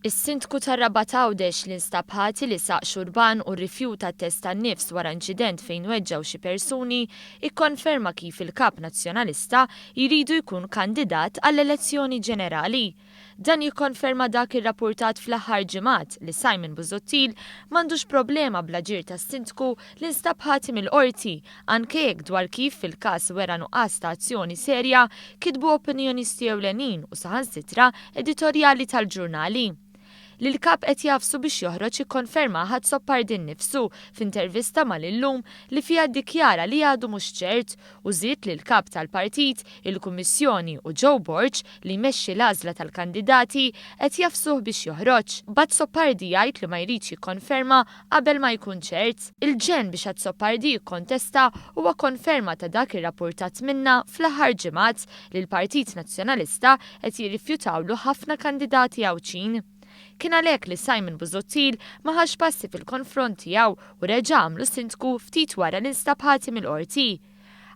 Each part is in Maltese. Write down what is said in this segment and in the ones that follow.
Is-Sindku tar-Rabat Għawdex li nstab ħati li saq xurban u rrifjuta t-test tan-nifs wara inċident fejn weġġgħu xi persuni, ikkonferma kif il-Kap Nazzjonalista jridu jkun kandidat għall-elezzjoni ġenerali. Dan jikkonferma dak irrappurtat fl-aħħar ġimgħat li Simon Busuttil m'għandux problema bl-aġir tas-Sindku li nstab ħati mill-Qorti anke jekk dwar kif fil-każ wera nuqqas ta' azzjoni serja kitbu opinjonisti ewlenin u saħansitra editorjali tal-ġurnali. Li l-Kap qed jagħfsu biex joħroġ ikkonfermah Azzopardi nnifsu f'intervista mal-Illum li fiha ddikjara li għadu mhux ċert u żied li l-Kap tal-Partit, il-Kummissjoni u Joe Borg li jmexxi l-għażla tal-kandidati qed jagħfsuh biex joħroġ. B'Azzopardi jgħid li ma jridx jikkonferma qabel ma jkun ċert. Il-ġenn biex Azzopardi jikkontesta huwa konferma ta' dak irrappurtat minna fl-aħħar ġimgħat li l-Partit Nazzjonalista qed jirrifjutawlu ħafna kandidati Għawdxin. Kien għalhekk li Simon Busuttil ma ħax passi fil-konfront tiegħu u reġa' għamlu Sindku ftit wara li nstab ħati mill-Qorti.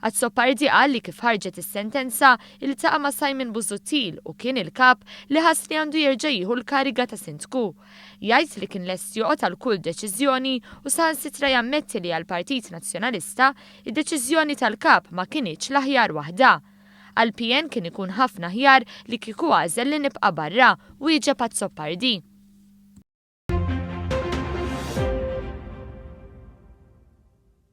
Azzopardi qal li kif ħarġet is-sentenza, iltaqa' ma' Simon Busuttil u kien il-Kap li ħass li għandu jerġa' jieħu l-kariga ta' Sindku. Jgħid li kien lest joqgħod għal kull deċiżjoni u saħansitra jammetti li għall-Partit Nazzjonalista, id-deċiżjoni tal-Kap ma kinitx l-aħjar waħda. Għall-PN kien ikun ħafna aħjar li kieku għażel li nibqa' barra, wieġeb Azzopardi.